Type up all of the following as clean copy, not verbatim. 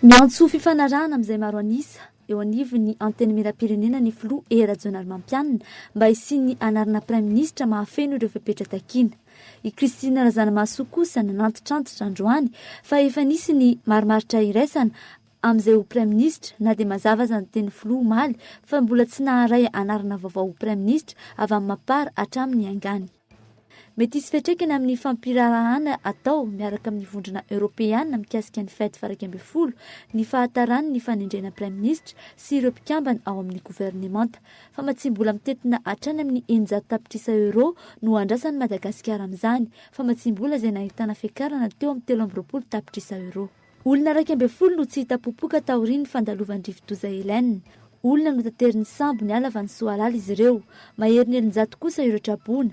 Miantso fifanarahana amin'izay maro an'isa eo anivon'ny Antenimierampirenena ny filoha Hery Rajaonarimampianina mba hisian'ny anarana praiminisitra mahafeno ireo fepetra takiana. I Christine Razanamahasoa kosa nanantitrantitra androany fa efa nisy ny marimaritra iraisana amin'izay ho praiminisitra na dia mazava aza ny tenin'ny filoha omaly fa mbola tsy naharay anarana vaovao ho praiminisitra avy amin'ny Mapar hatramin'ny niaingàny. Mety hisy fiantraikany amin'ny fampiraharahana atao miaraka amin'ny Vondrona Eoropeana mikasika ny Fed faha 11 ny fahataran'ny fanendrena praiminisitra sy ireo mpikambana ao amin'ny governemanta. Famatsiam-bola mitentina hatrany amin'ny 600 tapitrisa euros no andrasan'i Madagasikara amin'izany, famatsiam-bola izay nahitana fiakarana teo amin'ny 23 tapitrisa euros. Olona 11 no tsy hita popoka taorian'ny fandalovan'ny rivodoza Helene. Olona notaterin'ny sambo niala avy any Soalala izy ireo. Maherin'ny 600 kosa ireo traboina.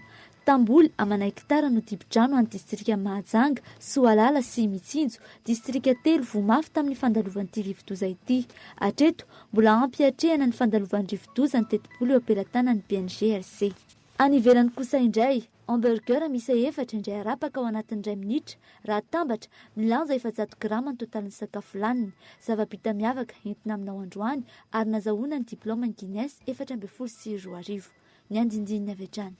Tamboly amana hektara no dibo-drano any distrikan'i Mahajanga, Soalala sy Mitsinjo, distrika telo voa mafy tamin'ny fandalovan'ity rivodoza ity. Hatreto, mbola ampy hiatrehana ny fandalovan'ny rivodoza ny tetibola eo am-pelatanan'ny BNGRC. Any ivelany kosa indray, Hamburger miisa efatra indray arapaka ao anatin'ny iray minitra, raha atambatra, milanja 400 grama ny totalin'ny sakafo laniny. Zava-bita miavaka entina aminao androany ary nazahoana ny diplaoman'ny Guinness 2014. Ny andindininy avy hatrany.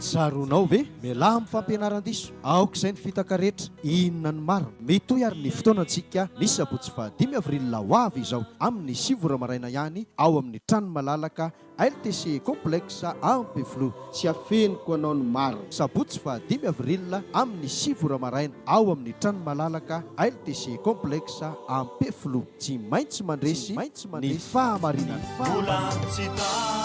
Tsaroanao ve? Mialà amin'ny fampianaran-diso. Aoka izay ny fitaka rehetra. Inona no marina? Mitohy ary ny fotoanantsika ny sabotsy fahadimy avril ho avy izao amin'ny sivy ora maraina ihany ao amin'ny trano malalaka LTC Complexe Ampefiloha. Tsy afeniko anao ny marina. Sabotsy faha dimy avril amin'ny sivy ora maraina ao amin'ny trano malalaka LTC Complexe Ampefiloha. Tsy maintsy mandresy ny fahamarinana. Mbola tsy tara.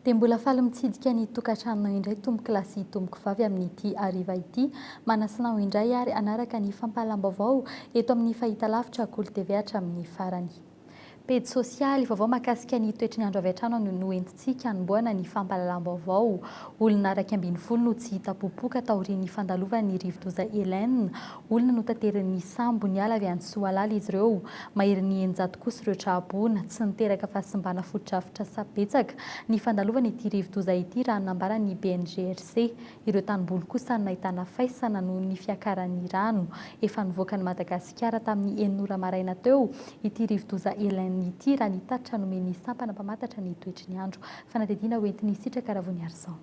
Dia mbola faly mitsidika ny tokantranonao indray tompokolahy sy tompokovavy amin'ity hariva ity. Manasa anao indray ary hanaraka ny fampahalam-baovao eto amin'ny fahitalavitra Kolo TV hatramin'ny farany. Pejy sosialy, vaovao mahakasika ny toetry ny andro avy hatrany no entintsika hanombohana ny fampahalalam-baovao. Olona 11 no tsy hita popoka taorian'ny fandalovan'ny rivodoza Helene. Olona notaterin'ny sambo niala avy any Soalala izy ireo. Maherin'ny 600 kosa ireo tra-boina. Tsy niteraka fahasimbana fotodrafitrasa betsaka ny fandalovana ity rivodoza ity raha ny nambaran'ny BNGRC. Ireo tanimboly kosa no nahitana faisana noho ny fiakaran'ny rano. Efa nivoaka an'i Madagasikara tamin'ny enina ora maraina teo ity rivodoza Helene ity raha ny tatitra nomen'ny sampana mpamantatra ny toetry ny andro. Fanadihadiana hoentin'i Sitraka Ravoniarison.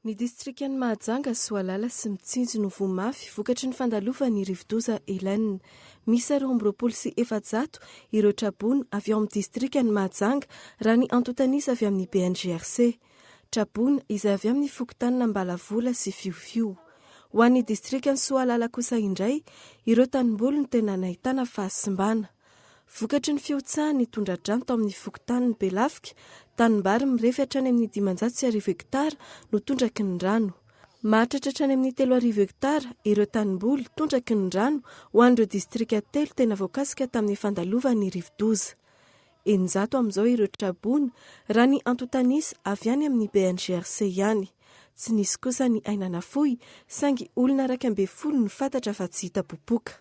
Ny distrikan'i Mahajanga, Soalala sy Mitsinjo no voa mafy vokatry ny fandalovan'ny rivodoza Helene. Miisa 422 ireo traboina avy ao amin'ny distrikan'i Mahajanga raha ny antontan'isa avy amin'ny BNGRC. Traboina izay avy amin'ny fokontanin'Ambalavola sy Fiofio. Ho an'ny distrikan'i Soalala kosa indray, ireo tanimboly no tena nahitana fahasimbana. Vokatry ny fihotsahan'ny tondra-drano tao amin'ny fokontanin'i Belafika, tanimbary mirefy hatrany amin'ny 1500 hektara no tondraky ny rano. Mahatratra hatrany amin'ny 3000 hektara ireo tanimboly tondraky ny rano ho an'ireo distrika telo tena voakasika tamin'ny fandalovan'ny rivodoza. 600 amin'izao ireo traboina, raha ny antontan'isa avy any amin'ny BNGRC ihany. Tsy nisy kosa ny aina nafoy, saingy olona 11 no fantatra fa tsy hita popoka.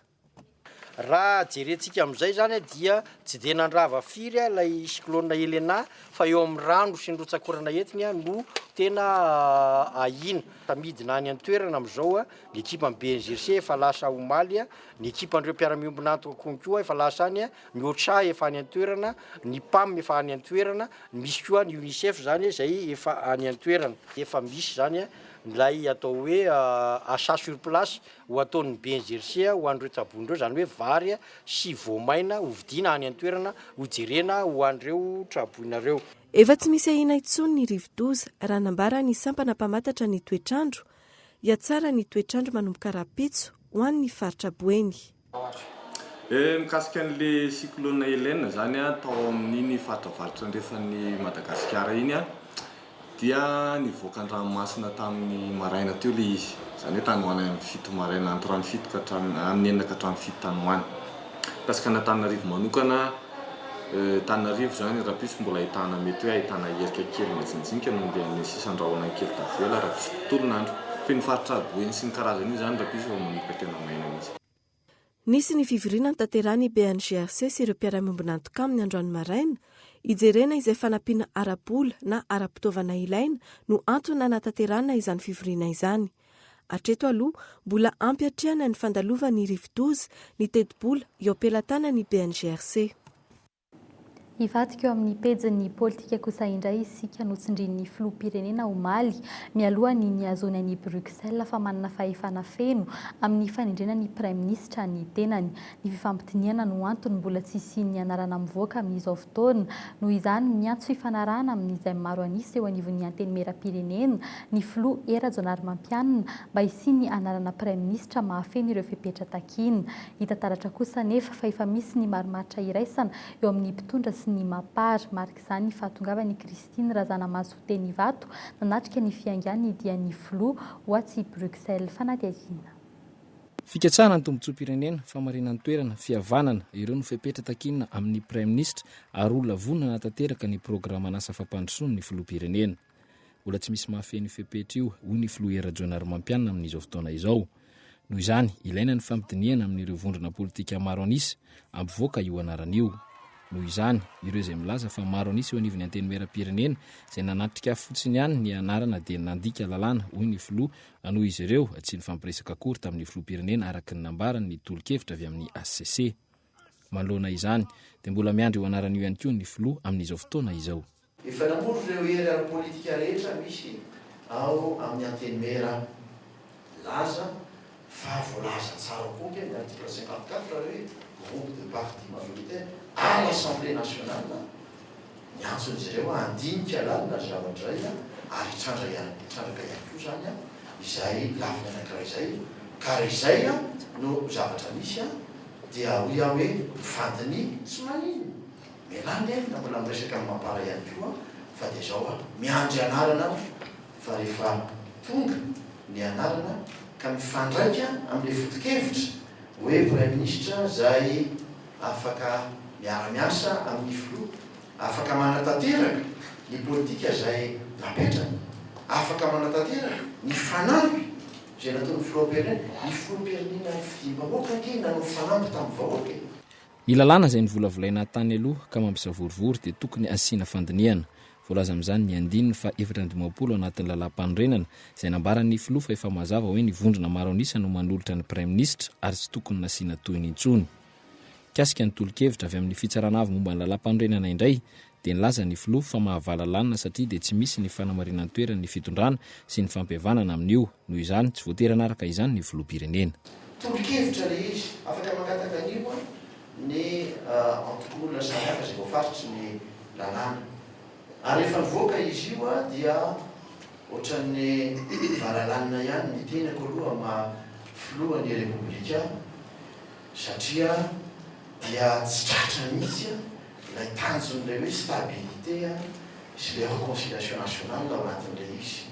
Raha jerentsika amin'izay izany dia tsy dia nandrava firy ilay cyclone Helena fa eo amin'ny rano sy ny rotsak'orana entiny no tena ahiana. Midina any an-toerana amin'izao ny ekipan'ny BNGRC efa lasa omaly, ny ekipan'ireo mpiara-miombon'antoka konko efa lasa any, ny OCHA efa any an-toerana, ny PAM efa any an-toerana, misy koa ny UNICEF izany izay efa any an-toerana. Efa misy izany ilay atao hoe achat sur place ho ataon'ny BNGRC ho an'ireo tsaboina ireo, izany hoe vary sy voamaina hovidiana any an-toerana hojerena ho an'ireo traboina ireo. Efa tsy misy ahiana intsony ny rivodoza, raha nambaran'ny sampana mpamantatra ny toetr'andro. Hihatsara ny toetr'andro manomboka rahampitso ho an'ny faritra Boeny. Eh, mikasika an'le cyclone Helene zany an, tao amin'iny faritra avaratra andrefan'i Madagasikara iny an, Dia nivoaka an-dranomasina tamin'ny maraina teo ilay izy, izany hoe tany ho any amin'ny 7 maraina, entre ny 7 ka hatramin'ny, amin'ny 6 ka hatramin'ny 7 tany ho any. Mikasika an'Antananarivo manokana, Antananarivo izany rahampitso mbola ahitana, mety hoe ahitana herika kely majinijinika noho ny an'ny sisan-drahona kely tavela rahampitso tontolon'andro. Fa iny faritra Boeny sy ny karazany iny izany rahampitso vao manomboka tena maina mihitsy. Nisy ny fivoriana notanterahin'ny BNGRC sy ireo mpiara-miombon'antoka aminy androany maraina, hijerena izay fanampiana ara-bola na ara-pitaovana ilaina no antony nanatanterahana izany fivoriana izany. Hatreto aloha, mbola ampy hatrehana ny fandalovan'ny rivodoza ny tetibola eo am-pelatanan'ny BNGRC. Hivadika eo amin'ny pejin'ny politika kosa indray isika notsindrin'ny filoham-pirenena omaly, mialoha ny nihazoany an'i Bruxelles fa manana fahefana feno amin'ny fanendrena ny praiminisitra ny tenany. Ny fifampidinihana no antony mbola tsy hisian'ny anarana mivoaka amin'izao fotoana. Noho izany, miantso fifanarahana amin'izay maro an'isa eo anivon'ny Antenimierampirenena ny filoha Hery Rajaonarimampianina mba hisian'ny anarana praiminisitra mahafeno ireo fepetra takiana. Hita taratra kosa anefa fa efa misy ny marimaritra iraisana eo amin'ny mpitondra sy ny Mapar. Marik'izany ny fahatongavan'i Christine Razanamahasoa teny Ivato nanatrika ny fiaingan'ny dian'ny filoha ho atsy Bruxelles. Fanadihadiana. Fikatsahana ny tombontsoam-pirenena, famarinan-toerana, fihavanana, ireo no fepetra takiana amin'ny Praiminisitra ary olona vonona hanatanteraka ny programan'asa fampandrosoana ny Filoham-pirenena. Mbola tsy misy mahafeno io fepetra io, hoy ny filoha Hery Rajaonarimampianina amin'izao fotoana izao. Noho izany, ilaina ny fampidinihana amin'ireo vondrona politika maro an'isa hampivoaka io anarana io. Noho izany, ireo izay milaza fa maro an'isa eo anivon'ny Antenimierampirenena izay nanatrika fotsiny ihany ny anarana dia nandika lalàna, hoy ny filoha, noho izy ireo tsy nifampiresaka akory tamin'ny filoham-pirenena araka ny nambarany ny tolo-kevitra avy amin'ny hcc. Manoloana izany, dia mbola miandry io anarana io ihany koa ny filoha amin'izao fotoana izao. Efa namory ireo hery ara-politika rehetra misy ao amin'ny Antenimiera milaza fa voalaza tsara koa ange ny article 54 hoe groupe de parti majoritaire à l'Assemblée nationale miantso an'izy ireo handinika lalina ny zavatra izay ary hitrandra ihany hitrandraka ihany koa izany izay lafiny anankiray izay ka raha izay no zavatra misy dia hoy aho hoe mifandiniha tsy maninona Mialà nge na mbola miresaka amin'ny mampara ihany koa fa dia izao aho, miandry anarana aho fa rehefa tonga ny anarana ka mifandraika amin'ilay foto-kevitra hoe Praiminisitra izay afaka miara-miasa amin'ny Filoha, afaka manatanteraka ny politika izay napetrany, afaka manatanteraka ny fanamby izay nataon'ny Filoham-pirenena, ny Filoham-pirenena fidiam-bahoaka ange nanao fanamby tamin'ny vahoaka e! Ny lalàna izay novolavolaina tany aloha ka mampisavorovoro dia tokony asiana fandinihana. Voalaza amin'izany ny andininy faha 54 anatin'ny lalàmpanorenana izay nambaran'ny filoha fa efa mazava hoe ny vondrona maro an'isa no manolotra ny praiminisitra ary tsy tokony nasiana tohiny intsony. Mikasika ny tolo-kevitra avy amin'ny fitsarana avo momba ny lalàmpanorenana indray dia nilaza ny filoha fa mahavalalanina satria dia tsy misy ny fanamarinan-toeran'ny fitondrana sy ny fampihavanana amin'io, noho izany tsy voatery hanaraka izany ny filoham-pirenena. Tolo-kevitra ilay izy, afaka mangataka an'io ny antokon'olona samihafa izay voafaritry ny lalàna. Ary rehefa nivoaka izy io dia ohatran'ny valalanina ihany ny tenako aloha maha filohan'ny Repoblika satria dia tsy tratra mihitsy ilay tanjon'ilay hoe stabilité sy ilay reconciliation nationale ao anatin'ilay izy.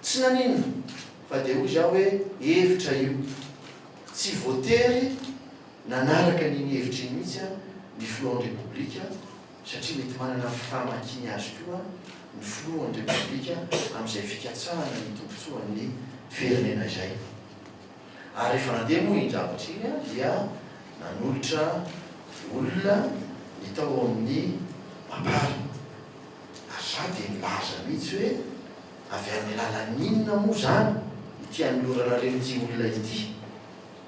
Tsy naninona fa dia hoy izaho hoe hevitra io. Tsy voatery nanaraka an'iny hevitra iny mihitsy ny filohan'ny Repoblika satria mety manana ny famakiany azy koa ny filohan'ny Repoblika amin'izay fikatsahana ny tombontsoan'ny firenena izay. Ary rehefa nandeha moa iny zavatra iny dia nanolotra olona ny tao amin'ny Mapar. Ary za dia nilaza mihitsy hoe avy amin'ny alalan'ny inona moa izany ity anoloranareo ity olona ity?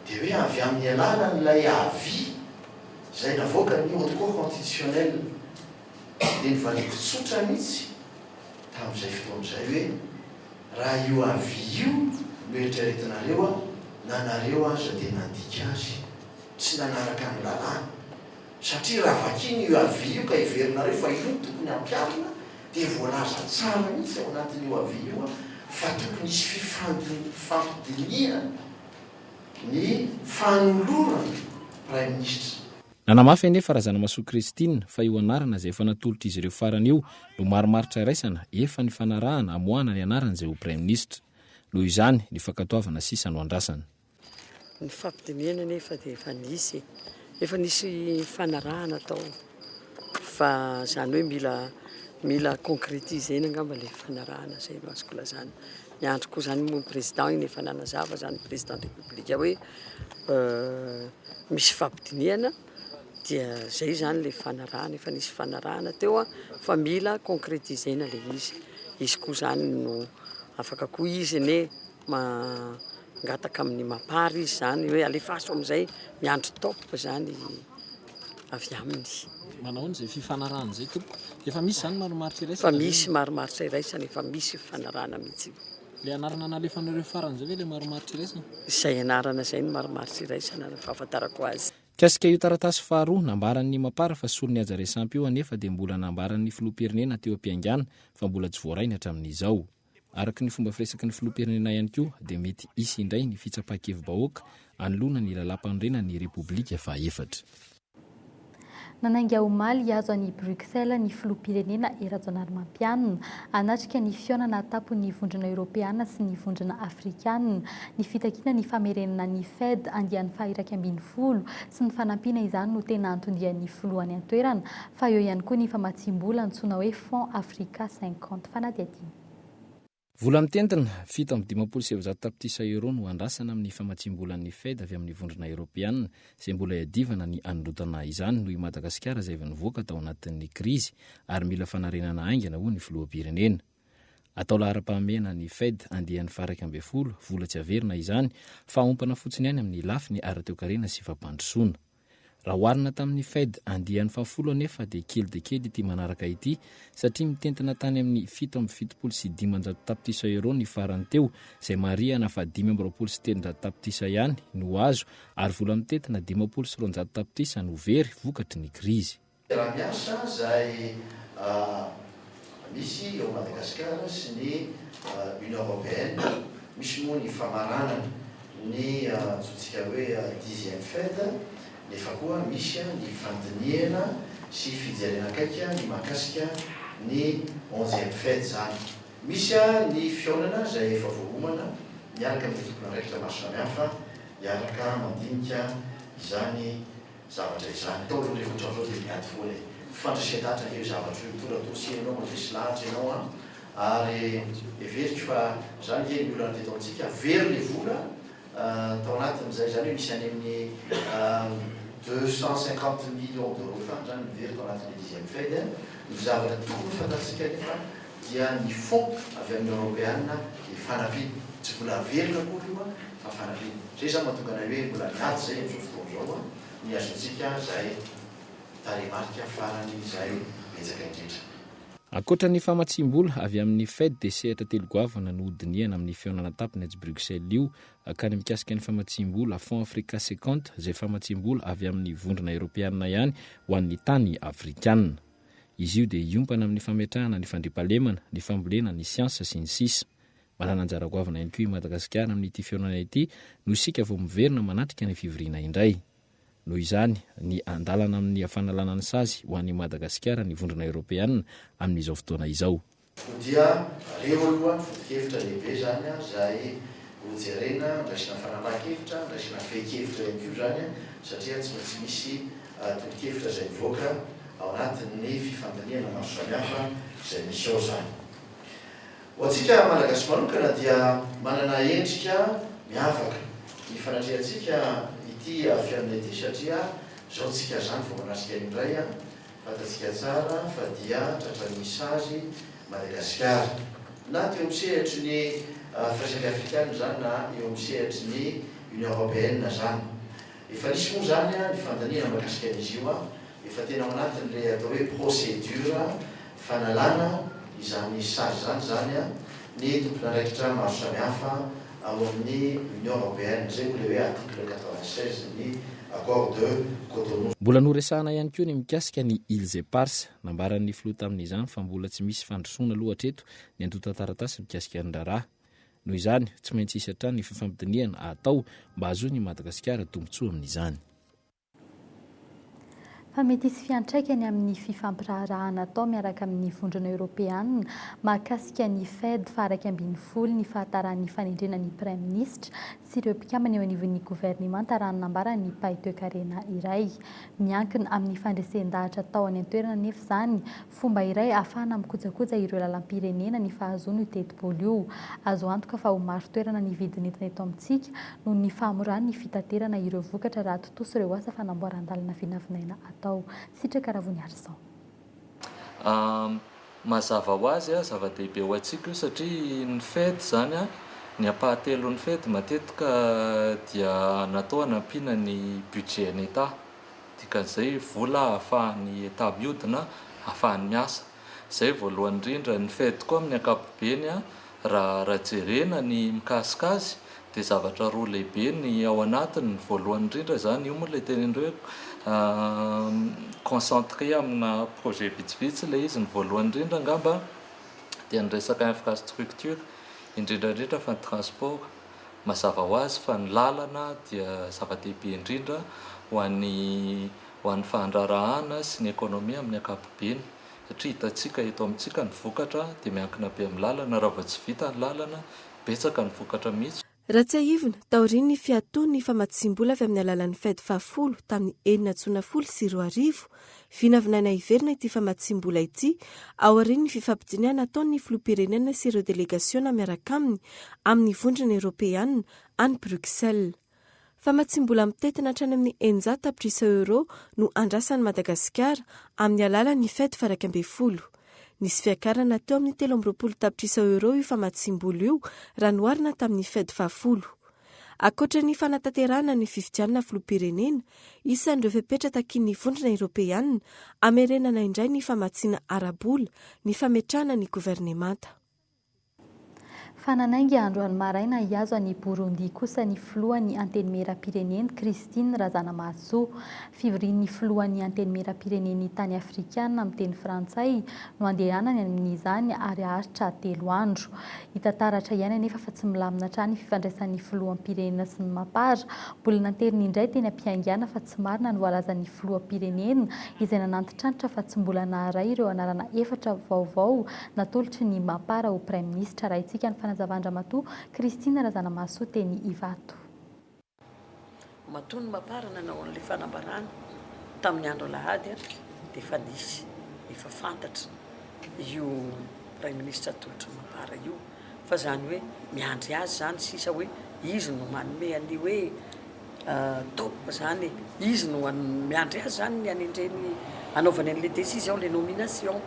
Dia hoe avy amin'ny alalan'ilay avis izay navoakan'ny Haute Cour Constitutionnelle. Dia nivaliako tsotra mihitsy tamin'izay fotoana izay hoe Raha io avis io no eritreretinareo a, na nareo aza dia nandika azy, tsy nanaraka ny lalàna. Satria raha vakiana io avis io ka heverinareo fa io no tokony hampiharina dia voalaza tsara mihitsy ao anatin'io avis io fa tokony hisy fifampidinihana ny fanolorana Praiminisitra. Nanamafy anefa Razanamahasoa Christine fa io anarana izay efa natolotr'izy ireo farany io no marimaritra iraisana efa nifanarahana hamoahana ny anaran'izay ho praiminisitra. Noho izany, ny fankatoavana sisa no andrasana. Ny fampidinihana anefa dia efa nisy e. Efa nisy fanarahana tao fa izany hoe mila mila concretiser-na angamba ilay fanarahana, izay no azoko lazana. Miandry koa izany moa ny président iny efa nanazava izany président de république hoe misy fampidinihana dia izay izany ilay fanarahana, efa nisy fanarahana teo an, fa mila concretiser-na ilay izy. Izy koa izany no afaka koa izy anie Mangataka amin'ny Mapar izy izany hoe alefaso amin'izay, miandry top izany avy aminy. Manao ahoana izay fifanarahana izay tompoko? Efa misy izany marimaritra iraisana Efa misy marimaritra iraisana, efa misy fifanarahana mihitsy io. Ilay anarana nalefanareo farany izay ve ilay marimaritra iraisana? Izay anarana izay no marimaritra iraisana raha ny fahafantarako azy. Mikasika io taratasy faharoa nambaran'ny Mapar fa solon'ny Haja Resampy io anefa dia mbola nambaran'ny filoham-pirenena teo am-piaingàna fa mbola tsy voarainy hatramin'izao. Araka ny fomba firesaky ny filoham-pirenena ihany koa dia mety hisy indray ny fitsapan-kevi-bahoaka anoloana ny lalàmpanorenan'ny Repoblika fahaefatra. Nanainga omaly hihazo an'i Bruxelles ny filoham-pirenena Hery Rajaonarimampianina hanatrika ny fihaonana an-tampon'ny Vondrona Eoropeana sy ny Vondrona Afrikana. Ny fitakiana ny famerenana ny Fed andiany faha-11 sy ny fanampiana izany no tena anton-dian'ny filoha any an-toerana fa eo ihany koa ny famatsiam-bola antsoina hoe Fonds Africa 50. Fanadihadiana. Vola mitentina 157 tapitrisa euros no andrasana amin'ny famatsiam-bolan'ny Fed avy amin'ny Vondrona Eoropeana, izay mbola iadivana ny hanolotana izany noho i Madagasikara izay avy nivoaka tao anatin'ny krizy ary mila fanarenana haingana, hoy ny filoham-pirenena. Atao laharam-pahamehana ny Fed andiany faha-11, vola tsy averina izany fa aompana fotsiny ihany amin'ny lafiny ara-toekarena sy fampandrosoana. Raha oharina tamin'ny Fed andiany fahafolo anefa dia kely dia kely ity manaraka ity satria mitentina tany amin'ny 577 tapitrisa euros ny farany teo izay marihana fa 325 tapitrisa ihany no azo ary vola mitentina 250 tapitrisa no very vokatry ny krizy. Fiaraha-miasa izay misy eo Madagasikara sy ny Union Européenne, misy moa ny famaranana ny antsointsika hoe dixième Fed, nefa koa misy ny fandinihana sy fijerena akaiky ny mahakasika ny onzième Fed izany. Misy ny fihaonana izay efa voaomana miaraka amin'ireo tompon'andraikitra maro samihafa hiaraka mandinika izany zavatra izany. Tao aloha rehefa ohatran'izao dia miady foana e. Fandresen-dahatra ange io zavatra io, mitondra dossier ianao, mandresy lahatra ianao an. Ary heveriko fa izany ange ny olana teto amintsika, very ilay vola tao anatin'izay, izany hoe misy any amin'ny 250 millions d'euros tany izany ny very tao anatin'ilay dixième Fed. Ny zavatra tokony ho fantatsika anefa dia ny fonds avy amin'ny Eoropeana dia fanampiana, tsy vola averina akory io an, fa fanampiana. Izay izany mahatonga anay hoe mbola miady izay amin'izao fotoana izao an, ny azontsika izay tarehimarika farany izay betsaka indrindra. Ankoatra ny famatsiam-bola avy amin'ny Fed dia sehatra telo goavana no hodinihana amin'ny fihaonana an-tampony atsy Bruxelles io ka ny mikasika ny famatsiam-bola Fonds Africa 50 izay famatsiam-bola avy amin'ny Vondrona Eoropeanina ihany ho an'ny tany afrikanina. Izy io dia hiompana amin'ny fametrahana ny fandriampahalemana, ny fambolena, ny siansa, sy ny sisa Manana anjara goavana ihany koa i Madagasikara amin'ity fihaonana ity noho isika vao miverina manatrika ny fivoriana indray. Noho izany, ny andalana amin'ny fanalana ny sazy ho an'i Madagasikara ny Vondrona Eoropeanina amin'izao fotoana izao. Koa dia reo aloha ny foto-kevitra lehibe izany izay ho jerena, andraisana fanapahan-kevitra, andraisana fehin-kevitra ihany koa izany satria tsy maintsy misy tolo-kevitra izay mivoaka ao anatin'ny fifandinihana maro samihafa izay misy ao izany. Ho antsika Malagasy manokana dia manana endrika miavaka ny fanatrehantsika ity fihaonana ity satria izao tsika izany vao manatrika indray Fantatsika tsara fa dia tratran'ny sazy Madagasikara. Na teo amin'ny sehatry ny Firaisambe Afrikana izany na eo amin'ny sehatry ny Union Européenne izany. Efa nisy moa izany ny fandinihana mahakasika an'izy io. Efa tena ao anatin'ilay atao hoe procédure fanalana izany sazy izany izany ny tompon'andraikitra maro samihafa ao amin'ny Union Européenne. Izay moa ilay hoe article 96 ny Accord de Cotonou. Mbola noresahana ihany koa ny mikasika ny Îles Éparses. Nambaran'ny filoha tamin'izany fa mbola tsy misy fandrosoana aloha hatreto ny antontan-taratasy mikasika ny raharaha. Noho izany, tsy maintsy hisy hatrany ny fifampidinihana atao mba hahazoan'i Madagasikara tombontsoa amin'izany. Fa mety hisy fiantraikany amin'ny fifampiraharahana atao miaraka amin'ny Vondrona Eoropeanina mahakasika ny Fed faha-11 ny fahataran'ny fanendrena ny Praiminisitra sy ireo mpikambana eo anivon'ny governemanta raha ny nambaran'ny mpahay toekarena iray. Miankina amin'ny fandresen-dahatra atao any an-toerana anefa izany. Fomba iray ahafahana mikojakoja ireo lalam-pirenena ny fahazoana io tetibola io. Azo antoka fa ho marin-toerana ny vidin'entana eto amintsika noho ny fahamoran'ny fitaterana ireo vokatra raha tontosa ireo asa fanamboaran-dalana vinavinaina atao. Sitraka Ravoniarison. Mazava ho azy, zava-dehibe ho antsika io satria ny fed izany, ny ampahatelon'ny fed matetika dia natao hanampiana ny budget an'ny Etat. Dikan'izay vola ahafahan'ny Etat miodina, ahafahany miasa. Izay voalohany indrindra. Ny Fed koa amin'ny ankapobeny raha raha jerena ny mikasika azy dia zavatra roa lehibe ny ao anatiny. Ny voalohany indrindra izany, io moa ilay teneniko hoe concentré amina projet vitsivitsy ilay izy. Ny voalohany indrindra angamba dia ny resaka infrastructure, indrindra indrindra fa ny transport. Mazava ho azy fa ny lalana dia zava-dehibe indrindra ho an'ny ho an'ny fandraharahana sy ny ekonomia amin'ny ankapobeny satria hitantsika eto amintsika ny vokatra dia miankina be amin'ny lalana, raha vao tsy vita ny lalana betsaka ny vokatra mihitsy. Raha tsiahivina, taorian'ny fiatoan'ny famatsiam-bola avy amin'ny alalan'ny Fed fahafolo tamin'ny enina jona 2010, Vinavinaina hiverina ity famatsiam-bola ity aorian'ny fifampidinihana ataon'ny filoham-pirenena sy ireo delegasiona miaraka aminy amin'ny Vondrona Eoropeana any Bruxelles. Famatsiam-bola mitentina hatrany amin'ny 600 tapitrisa euros no andrasan'i Madagasikara amin'ny alalan'ny Fed faha-11. Nisy fiakarana teo amin'ny 23 tapitrisa euros io famatsiam-bola io raha noharina tamin'ny Fed fahafolo. Ankoatra ny fanatanterahana ny fifidianana filoham-pirenena, isan'ireo fepetra takian'ny Vondrona Eoropeanina hamerenana indray ny famatsiana ara-bola ny fametrahana ny governemanta. Fa nanainga androany maraina hihazo an'i Burundi kosa ny filohan'ny Antenimierampirenena, Christine Razanamahasoa. Fivorian'ny filohan'ny Antenimierampirenen'ny tany Afrikana miteny frantsay no handehanany amin'izany ary haharitra telo andro. Hita taratra ihany anefa fa tsy milamina hatrany ny fifandraisan'ny filoham-pirenena sy ny Mapar. Mbola nanteriny indray teny am-piaingàna fa tsy marina ny voalazan'ny filoham-pirenena izay nanantitrantitra fa tsy mbola naharay ireo anarana efatra vaovao natolotry ny Mapar ho praiminisitra. Arahintsika ny fanazavan-dRamatoa Christine Razanamahasoa teny Ivato. Matoa ny Mapar nanao an'ilay fanambarana tamin'ny andro alahady dia efa nisy, efa fantatra io praiminisitra atolotry ny Mapar io fa izany hoe miandry azy izany sisa hoe izy no manome an'io hoe top izany e, izy no miandry azy izany ny hanendreny hanaovany an'ilay décision, ilay nomination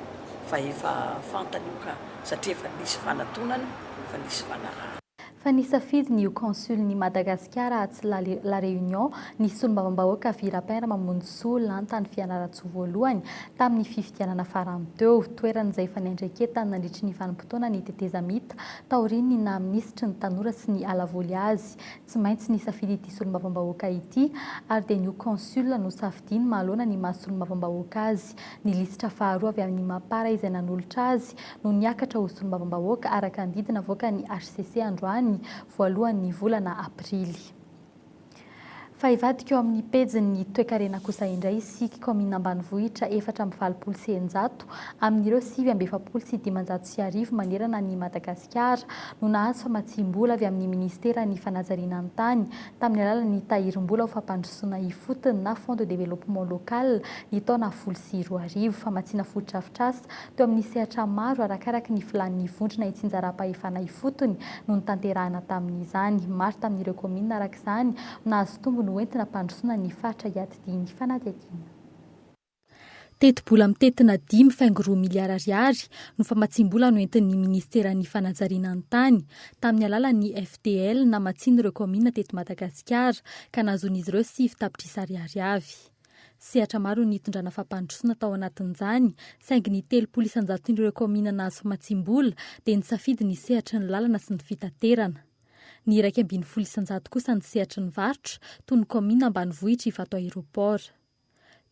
fa efa fantany io ka satria efa nisy fanatonana, efa nisy fanarahana. Fa nisafidy ny ho Consul-n'i Madagasikara atsy La La Réunion ny solombavambahoaka Virapin Ramamonjisoa lany tany Fianarantsoa voalohany tamin'ny fifidianana farany teo. Toerana izay efa niandraiketany nandritry ny vanim-potoana ny tetezamita taorian'ny naha minisitry ny tanora sy ny alavoly azy. Tsy maintsy nisafidy ity solombavambahoaka ity ary dia ny ho Consul no safidiany manoloana ny maha solombavambahoaka azy. Ny lisitra faharoa avy amin'ny Mapar izay nanolotra azy no niakatra ho solombavambahoaka araka ny didy navoakan'ny hcc androany voalohan'ny volana aprily. Fa hivadika eo amin'ny pejin'ny toekarena kosa indray isika, kaominina ambanivohitra 684 amin'ireo 1549 manerana an'i Madagasikara no nahazo famatsiam-bola avy amin'ny minisiteran'ny fanajariana ny tany tamin'ny alalan'ny tahirim-bola ho fampandrosoana ifotony na Fonds de développement local ny taona 2010. Famatsiana fotodrafitrasa Teo amin'ny sehatra maro arakaraky ny filàn'ny vondrona itsinjaram-pahefana ifotony no notanterahina tamin'izany. Maro tamin'ireo kaominina araka izany no nahazo tombony ho entina hampandrosoana ny faritra iadidiany fanadihadiana. Tetibola mitentina dimy faingo roa miliara ariary no famatsiam-bola noentin'ny minisiteran'ny fanajariana ny tany tamin'ny alalan'ny FTL namatsian'ireo kaominina teto Madagasikara ka nahazoan'izy ireo sivy tapitrisa ariary avy. Sehatra maro no nitondrana fampandrosoana tao anatin'izany, saingy ny 30 isan-jaton'ireo kaominina nahazo famatsiam-bola dia nisafidy ny sehatry ny lalana sy ny fitaterana. Ny 11% kosa ny sehatry ny varotra, toy ny kaominina ambanivohitra Ivato Aéroport.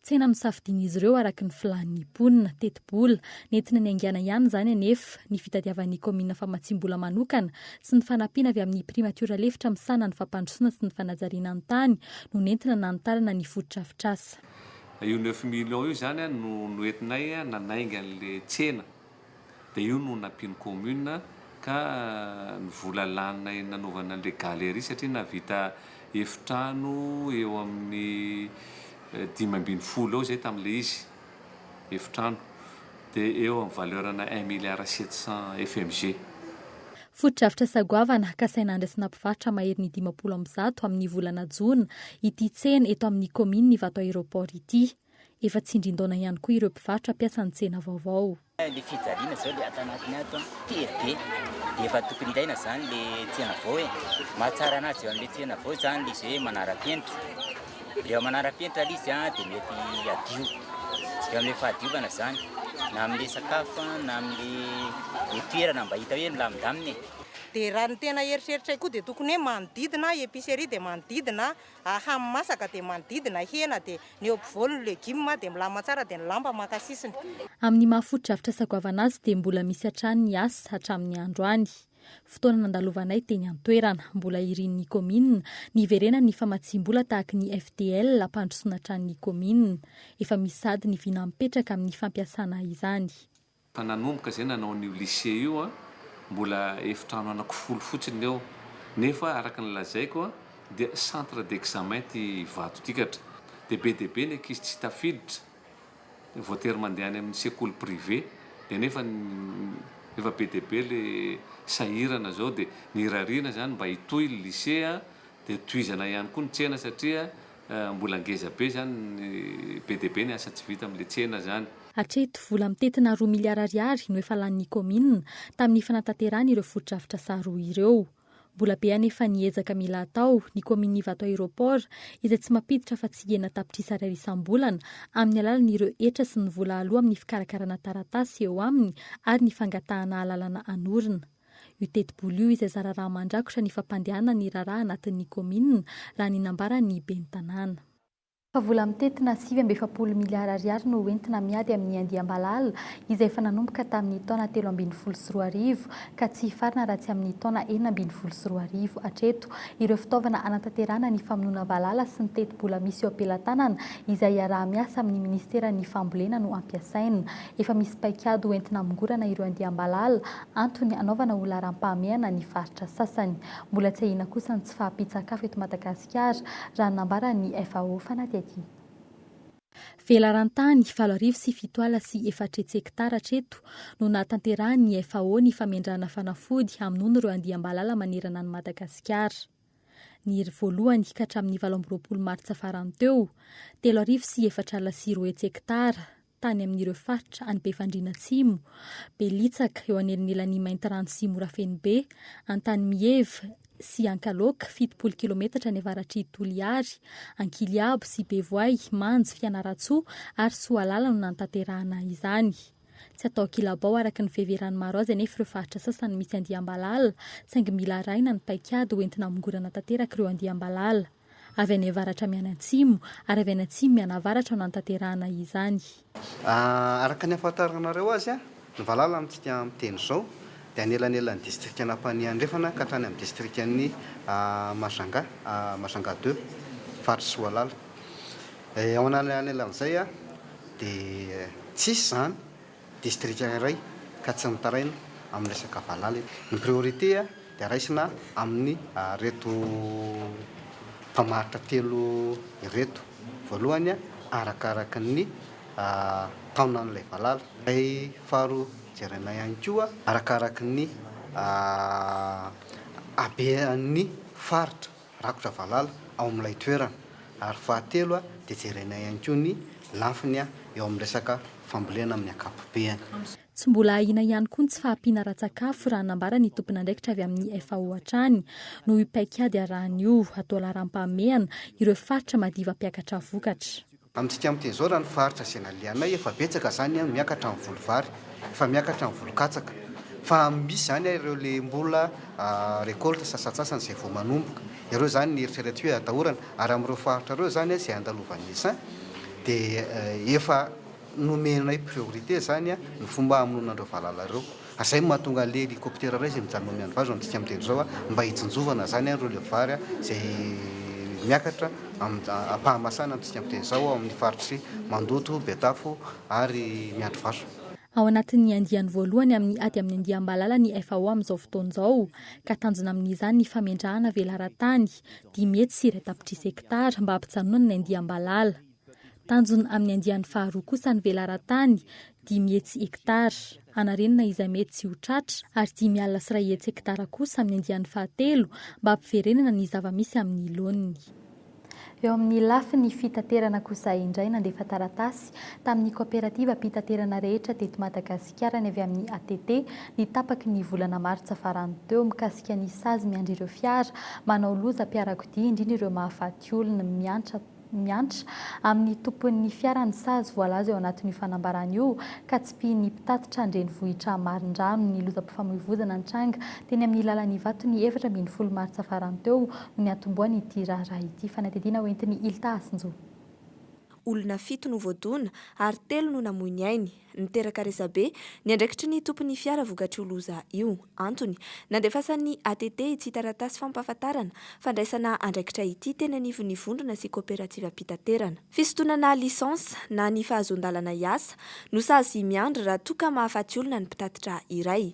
Tsena nosafidian'izy ireo araka ny filàn'ny mponina, tetibola nentina niaingàna ihany izany anefa, ny fitadiavan'ny kaominina famatsiam-bola manokana sy ny fanampiana avy amin'ny primatiora lefitra misahana ny fampandrosoana sy ny fanajariana ny tany no nentina nanitarana ny fotodrafitrasa. Io neuf millions io izany no noentinay nanainga an'ilay tsena. Dia io no nampian'ny commune ka ny vola laninay nanaovana an'ilay galerie satria nahavita efitrano eo amin'ny 15 eo izay tamin'ilay izy, efitrano, dia eo amin'ny valeur-na un milliard 700 FMG. Fotodrafitrasa goavana kasaina handraisana mpivarotra maherin'ny 150 amin'ny volana jona ity tsena eto amin'ny kaominin'i Ivato Aéroport ity. Efa tsindrin-daona ihany koa ireo mpivarotra mpiasa ny tsena vaovao. Le fijaliana zao le ato anatiny ato an, tery be, de efa tokony ilaina zany le tsena vao e, mahatsara anazy eo amle tsena vao zany le izy hoe manara-penitra, rehefa manara-penitra le izy an de mety hadio, eo amle fahadiovana zany, na amle sakafo an, na amle le toerana mba hita hoe milamindamina e. Dia raha ny tena eritreritray koa dia tokony hoe manodidina épicerie dia manodidina Hani-masaka dia manodidina hena dia ny eo ampovoany ny legioma dia milamina tsara dia ny lamba maka sisiny. Amin'ny maha fotodrafitrasa goavana azy dia mbola misy hatrany ny asa hatramin'ny androany. Fotoana nandalovanay teny an-toerana. Mbola irin'ny kaominina ny hiverenan'ny famatsiam-bola tahaky ny FDL hampandrosoana hatrany ny kaominina. Efa misy sahady ny vina mipetraka amin'ny fampiasana izany. Fa nanomboka zay nanao an'io lycée io an, mbola efitrano anakifolo fotsiny eo, nefa araka ny lazaiko an, dia centre d'examen ty Ivato ty katra, dia be dia be ny ankizy tsy tafiditra, voatery mandeha any amin'ny sekoly privé, dia nefa efa be dia be le sahirana zao, dia ny irariana zany mba hitohy ny lycée an, dia tohizana ihany koa ny tsena satria Mbola ngeza be zany, be dia be ny asa tsy vita amin'ilay tsena zany. Hatreto, vola mitentina roa miliara ariary no efa lanin'ny kaominina tamin'ny fanatanterahana ireo fotodrafitrasa roa ireo. Mbola be anefa ny ezaka mila atao, ny kaominin'i Ivato Aéroport izay tsy mampiditra afa-tsy enina tapitrisa ariary isam-bolana amin'ny alalan'ireo hetra sy ny vola aloa amin'ny fikarakarana taratasy eo aminy ary ny fangatahana alalana hanorina. Io tetibola io izay zara raha mandrakotra ny fampandehanana ny raharaha anatin'ny kaominina, raha ny nambaran'ny ben'ny tanàna. Fa vola mitentina 49 miliara ariary no hoentina miady amin'ny andiam-balala izay efa nanomboka tamin'ny taona 2013 ka tsy hifarana raha tsy amin'ny taona 2016 hatreto. Ireo fitaovana hanatanterahana ny famonoana valala sy ny tetibola misy eo am-pelatanana izay iaraha-miasa amin'ny minisiteran'ny fambolena no ampiasaina. Efa misy paikady ho entina hamongorana ireo andiam-balala, antony hanaovana ho laharam-pahamehana ny faritra sasany. Mbola tsy ahiana kosa ny tsy fahampian-tsakafo eto Madagasikara, raha ny nambaran'ny FAO fanadihadiana. Velaran-tany 4400 hektara hatreto no nahatanterahan'ny FAO ny famendrahana fanafody hamonoana ireo andiam-balala manerana an'i Madagasikara. Ny voalohany ka hatramin'ny 28 martsa farany teo, 2004 hektara, tany amin'ireo faritra any Befandriana Atsimo, Belitsaka, eo anelanelan'i Maintirano sy Morafenobe, Antanimiheva sy Ankaloka, 70 kilometatra any avaratr'i Toliary, Ankiliabo sy Bevoay, Manjo, Fianarantsoa ary Soalala no nanatanterahana izany. Tsy atao ankilabao araka ny fiheveran'ny maro azy anefa ireo faritra sasany misy andiam-balala, saingy mila arahina ny paikady hoentina hamongorana tanteraka ireo andiam-balala. Avy any avaratra mianatsimo ary avy any atsimo mianavaratra no anatanterahana izany. Araka ny ahafantaranareo azy, ny valala amintsika miteny izao dia anelanelan'ny distrikan'Ampanihy Andrefana ka hatrany amin'ny distrikan'i Majunga, Majunga deux, faritry Soalala. Ao anelanelan'izay dia tsisy izany distrika iray ka tsy mitaraina amin'ny resaka valala eto. Ny priorité dia raisina amin'ny ireto mpamaritra telo ireto. Voalohany arakaraka ny taonan'ilay valala. Ilay faharoa jerena ihany koa arakaraka ny habean'ny faritra rakotra valala ao amin'ilay toerana. Ary fahatelo dia jerena ihany koa ny lafiny eo amin'ny resaka fambolena amin'ny ankapobeny. Tsy mbola ahiana ihany koa ny tsy fahampiana ara-tsakafo raha nambara ny tompon'andraikitra avy amin'ny FAO hatrany noho io paikady arahana io. Atao laharam-pahamehana ireo faritra madiva mpiakatra vokatra. Amintsika miteny izao raha ny faritra izay nalehanay efa betsaka izany an miakatra ny voly vary, efa miakatra ny voly katsaka fa misy izany ireo le mbola récolte sasantsasany izay vao manomboka, ireo izany ny eritrereto hoe atahorana ary amin'ireo faritra ireo izany izay andalovan'ny essaim dia efa nomenay priorité izany ny fomba hamonoana an'ireo valala ireo. Ary izay no mahatonga an'ilay hélicoptère iray izay mijanona ao Miandrivazo amintsika miteny izao mba hitsinjovana izany ireo le vary izay miakatra. Ampahamasahana amintsika miteny izao ao amin'ny faritr'i Mandoto, Betafo ary Miandrivazo. Ao anatin'ny andiany voalohany amin'ny ady amin'ny andiam-balala ny FAO amin'izao fotoana izao, ka tanjona amin'izany ny famendrahana velaran-tany 1.5 tapitrisa hektara mba hampijanonana ny andiam-balala. Tanjona amin'ny andiany faharoa kosa ny velaran-tany 500 hektara, hanarenana izay mety tsy ho tratra, ary 1.5 hektara kosa amin'ny andiany fahatelo mba hampiverenana ny zava-misy amin'ny laoniny. Eo amin'ny lafiny fitaterana kosa indray, nandefa taratasy tamin'ny kaoperativam-pitaterana rehetra teto Madagasikara ny avy amin'ny ATT ny tapaky ny volana martsa farany teo mikasika ny sazy miandry ireo fiara manao lozam-piarakodia indrindra ireo mahafaty olona miantra miantra amin'ny tompon'ny fiara ny sazy voalaza eo anatin'io fanambarana io ka tsipihin'ny mpitatitra an-drenivohitra Marindrano ny lozam-pifamoivoizana nitranga teny amin'ny lalan'Ivato ny 14 martsa farany teo no niantombohan'ity raharaha ity. Fanadihadiana hoentin'i Ilta Hasinjo. Olona fito no voadona ary telo no namoy ny ainy. Niteraka resabe ny andraikitry ny tompon'ny fiara vokatr'io loza io. Antony, nandefasan'ny ATT ity taratasy fampahafantarana fandraisana andraikitra ity teny anivon'ny vondrona sy koperativam-pitaterana. Fisintonana licence na ny fahazoan-dalana hiasa no sazy miandry raha toa ka mahafaty olona ny mpitatitra iray.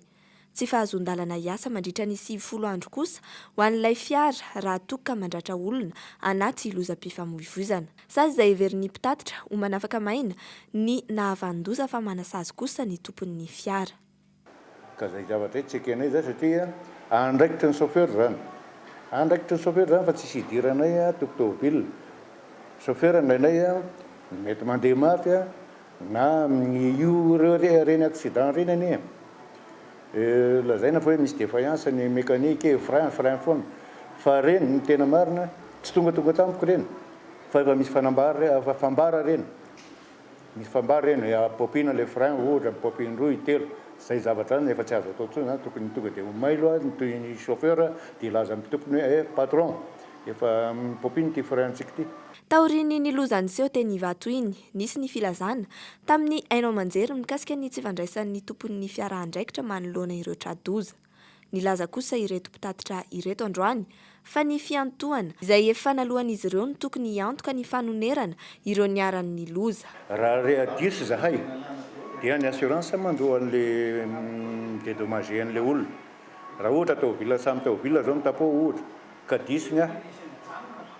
Tsy fahazoan-dalana hiasa mandritra ny 90 andro kosa ho an'ilay fiara raha toa ka mandratra olona anaty lozam-pifamoivoizana. Sazy izay heverin'ny mpitatitra ho manafaka maina ny nahavanon-doza fa manasazy kosa ny tompon'ny fiara. Ka zay zavatra zay tsy ekenay zay satria andraikitry ny chauffeur zany. Andraikitry ny chauffeur zany fa tsisy idiranay tompon tôbile. Chauffeur indraindray mety mandeha mafy na io ireny accident ireny anie lazaina fa hoe misy défaillance ny mécanique e, frein frein foana fa ireny ny tena marina tsy tongatonga tampoka ireny fa efa misy fanambara fambara ireny, misy fambara ireny hoe paompina ilay frein ohatra, mipaompy indroa, intelo, izay zavatra izany efa tsy azo atao intsony izany, tokony tonga dia ho mailo ny chauffeur dia hilaza amin'ny tompony hoe eh patron efa mipaompina ity frein-tsika ity. Taorian'iny loza niseho teny Ivato iny, nisy ny filazana, tamin'ny haino aman-jery mikasika ny tsy fandraisan'ny tompon'ny fiara andraikitra manoloana ireo tra-doza. Nilaza kosa ireto mpitatitra ireto androany fa ny fiantohana izay efa naloan'izy ireo no tokony hiantoka ny fanonerana ireo niharan'ny loza. Raha re diso izahay dia ny assurance mandoa an'le mi-dedommager an'le olona. Raha ohatra taobila samy taobila zao mi-tapo ohatra ka diso ny ahy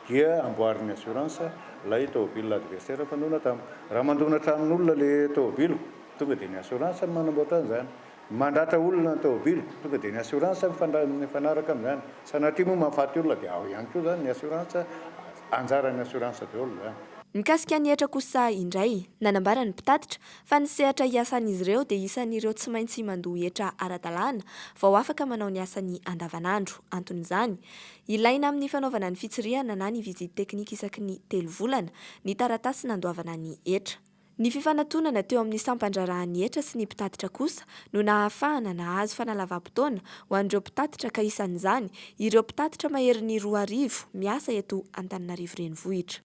dia amboarin'ny assurance ilay taobila adversaire fandona tamiko. Raha mandona tranon'olona le taobiliko tonga dia ny assurance no manamboatra an'izany. Mandratra olona ny taobila tonga dia ny assurance mifanaraka amin'izany. Sanatria moa mahafaty olona dia ao ihany koa izany ny assurance, anjaran'ny assurance daholo izany. Mikasika ny hetra kosa indray, nanambara ny mpitatitra fa ny sehatra iasan'izy ireo dia isan'ireo tsy maintsy mandoa hetra ara-dalàna vao afaka manao ny asany andavanandro. Anton'izany, ilaina amin'ny fanaovana ny fitsirihana na ny visite technique isaky ny telo volana ny taratasy nandoavana ny hetra. Ny fifanatonana teo amin'ny sampan-draharahan'ny hetra sy ny mpitatitra kosa no nahafahana nahazo fanalavam-potoana ho an'ireo mpitatitra ka isan'izany ireo mpitatitra maherin'ny 2000 miasa eto Antananarivo Renivohitra.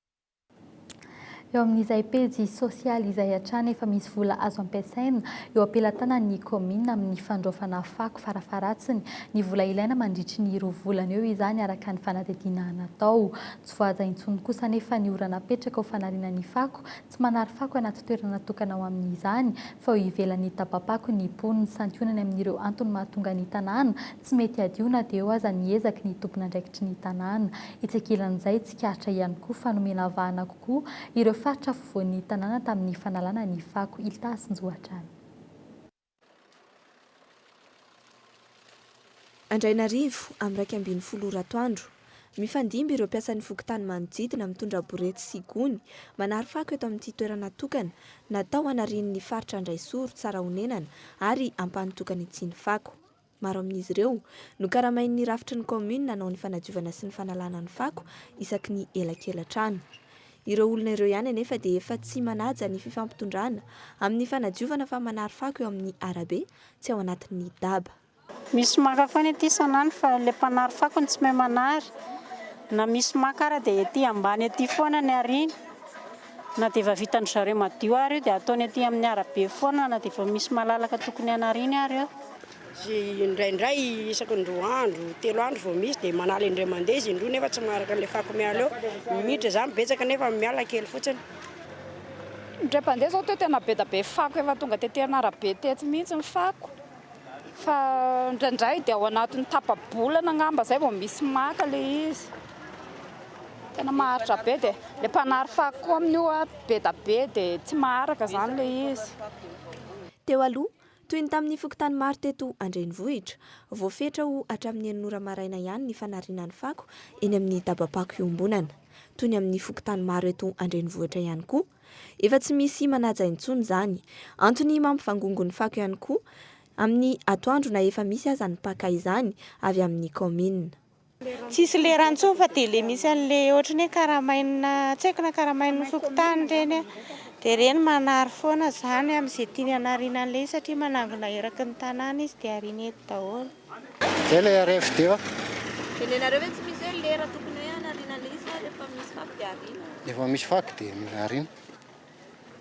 Eo amin'izay pejy sosialy izay hatrany efa misy vola azo ampiasaina eo am-pelatanan'ny kaominina amin'ny fandraofana fako farafaharatsiny ny vola ilaina mandritry ny roa volana eo izany araka ny fanadihadiana natao. Tsy voahaja intsony kosa anefa ny ora napetraka ho fanariana ny fako, tsy manary fako anaty toerana natokana ho amin'izany fa eo ivelan'ny dabam-pako ny mponina. Santionany amin'ireo antony mahatonga ny tanàna tsy mety hadio na dia eo aza ny ezaky ny tompon'andraikitry ny tanàna. Etsy ankilan'izay, tsikaritra ihany koa fa nomena vahana kokoa ireo faritra afovoan'ny tanàna tamin'ny fanalana ny fako Ilta Hasinjo hatrany. Andrainarivo, amin'ny 11 ora atoandro. Mifandimby ireo mpiasan'ny fokontany manodidina mitondra borety sy gony manary fako eto amin'ity toerana tokana natao hanarian'ny faritra Andraisoro, Tsarahonenana ary Ampanotokana ity ny fako. Maro amin'izy ireo no karamain'ny rafitry ny kaominina hanao ny fanadiovana sy ny fanalana ny fako isaky ny elakela-trano. Ireo olona ireo ihany anefa dia efa tsy manaja ny fifampitondrana amin'ny fanadiovana fa manary fako eo amin'ny arabe tsy ao anatin'ny daba. Misy maka foana ety isan'andro fa ilay mpanary fako no tsy mahay manary. Na misy maka ara dia ety ambany ety foana ny ariana. Na dia efa vitan-dry zareo madio ary io dia ataony aty amin'ny arabe foana na dia efa misy malalaka tokony hanariany ary eo. Indraindray isaky ny roa andro, telo andro vao misy dia manala indray mandeha izy indroa nefa tsy maharaka an'ilay fako miala eo. Miditra izany betsaka nefa miala kely fotsiny. Indray mpandeha izao teo tena be dia be fako efa tonga tety an'arabe tety mihitsy ny fako. Fa indraindray dia ao anatin'ny tapa-bolana angamba izay vao misy maka ilay izy. Tena maharitra be dia ilay mpanary fako koa amin'io be dia be dia tsy maharaka izany ilay izy. Teo aloha, toy ny tamin'ny fokontany maro teto an-drenivohitra, voafetra ho hatramin'ny enina ora maraina ihany ny fanariana ny fako eny amin'ny dabam-pako iombonana. Toy ny amin'ny fokontany maro eto an-drenivohitra ihany koa, efa tsy misy manaja intsony izany. Antony mampivangongo ny fako ihany koa amin'ny atoandro na efa misy aza ny mpaka izany avy amin'ny kaominina. Tsisy lera intsony fa dia le misy an'le ohatran'ny hoe karamaina tsy haiko na karamain'ny fokontany ireny an, dia ireny manary foana izany amin'izay tiany hanariana an'ilay izy satria manangona eraky ny tanàna izy dia ariany eto daholo. Zay ilay RFD fa. Dia nenareo ve tsy misy hoe lera tokony hoe hanariana an'ilay izy sa rehefa misy fako dia ariana? Rehefa misy fako dia ariana.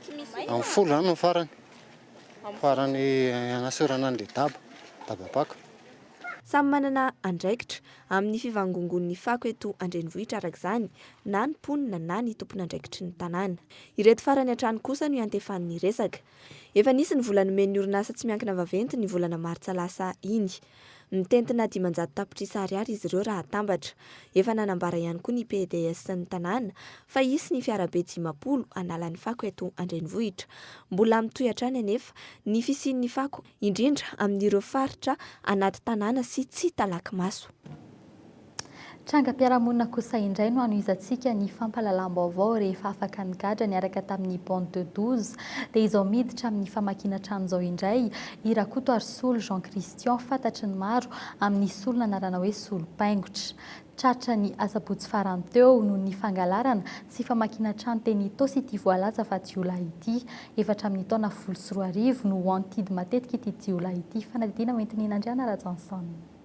Tsy misy hoe. Amin'ny folo izany no farany. Farany hanasorana an'ilay daba, dabam-pako. Samy manana andraikitra amin'ny fivangongoan'ny fako eto an-drenivohitra araka izany na ny mponina na ny tompon'andraikitry ny tanàna. Ireto farany hatrany kosa no iantefan'ny resaka. Efa nisy ny vola nomen'ny orinasa tsy miankina vaventy ny volana martsa lasa iny. Mitentina 500 tapitrisa ariary izy ireo raha atambatra. Efa nanambara ihany koa ny PDS ny tanàna fa hisy ny fiarabe 50 hanala ny fako eto an-drenivohitra. Mbola mitohy hatrany anefa ny fisian'ny fako indrindra amin'ireo faritra anaty tanàna sy tsy talaky maso. Trangam-piarahamonina kosa indray no hanohizantsika ny fampahalalam-baovao rehefa afaka nigadra niaraka tamin'ny bande de 12 dia izao miditra amin'ny famakiana trano izao indray i Rakotoarisolo Jean Christian fantatry ny maro amin'ny solon'anarana hoe Solopaingotra. Tratra ny asabotsy farany teo noho ny fangalarana sy famakiana trano teny Itaosy ity voalaza fa jiolahy ity. Efa hatramin'ny taona 2010 no wanted matetika ity jiolahy ity. Fanadihadiana hoentin'i Nandriana Rajanson.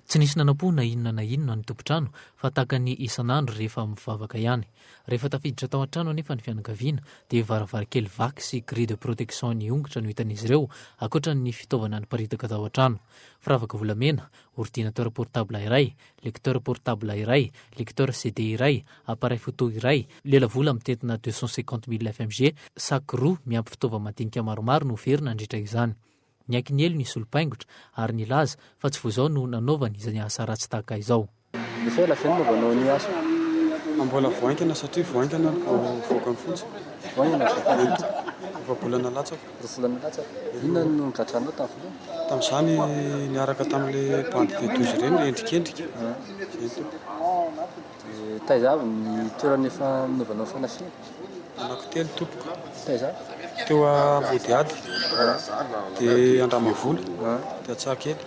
Tsy nisy nanam-po na inona na inona ny tompon-trano fa tahaka ny isan'andro rehefa mivavaka ihany. Rehefa tafiditra tao an-trano anefa ny fianakaviana dia varavarankely vaky sy grille de protection niongotra no hitan'izy ireo ankoatra ny fitaovana niparitaka tao an-trano. Firavaka volamena, ordinateur portable iray, lecteur portable iray, lecteur CD iray, appareil photo iray, lelavola mitentina 250 000 fmg, sac roa miampy fitaova-madinika maromaro no very nandritra izany. Niaiky ny helony i Solopaingotra ary nilaza fa tsy vao izao no nanaovany izany asa ratsy tahaka izao. Efa ela ve no nanaovanao ny asa? Mbola vao haingana satria vao haingana no vao nivoaka ny fonja. Vao haingana no nivoaka ny fonja? Efa-bolana latsaka. Roa volana latsaka. Inona no nigadranao tamin'ny voalohany? Tamin'izany niaraka tamin'ilay bande de douze ireny, ilay endrikendrika. Izay no teo. Dia taiza avy ny toerana efa nanaovanao fanafihana? Anankitelo tompoko. Taiza avy? Teo Ambodihady, dia Andramavola, dia Antsahakely.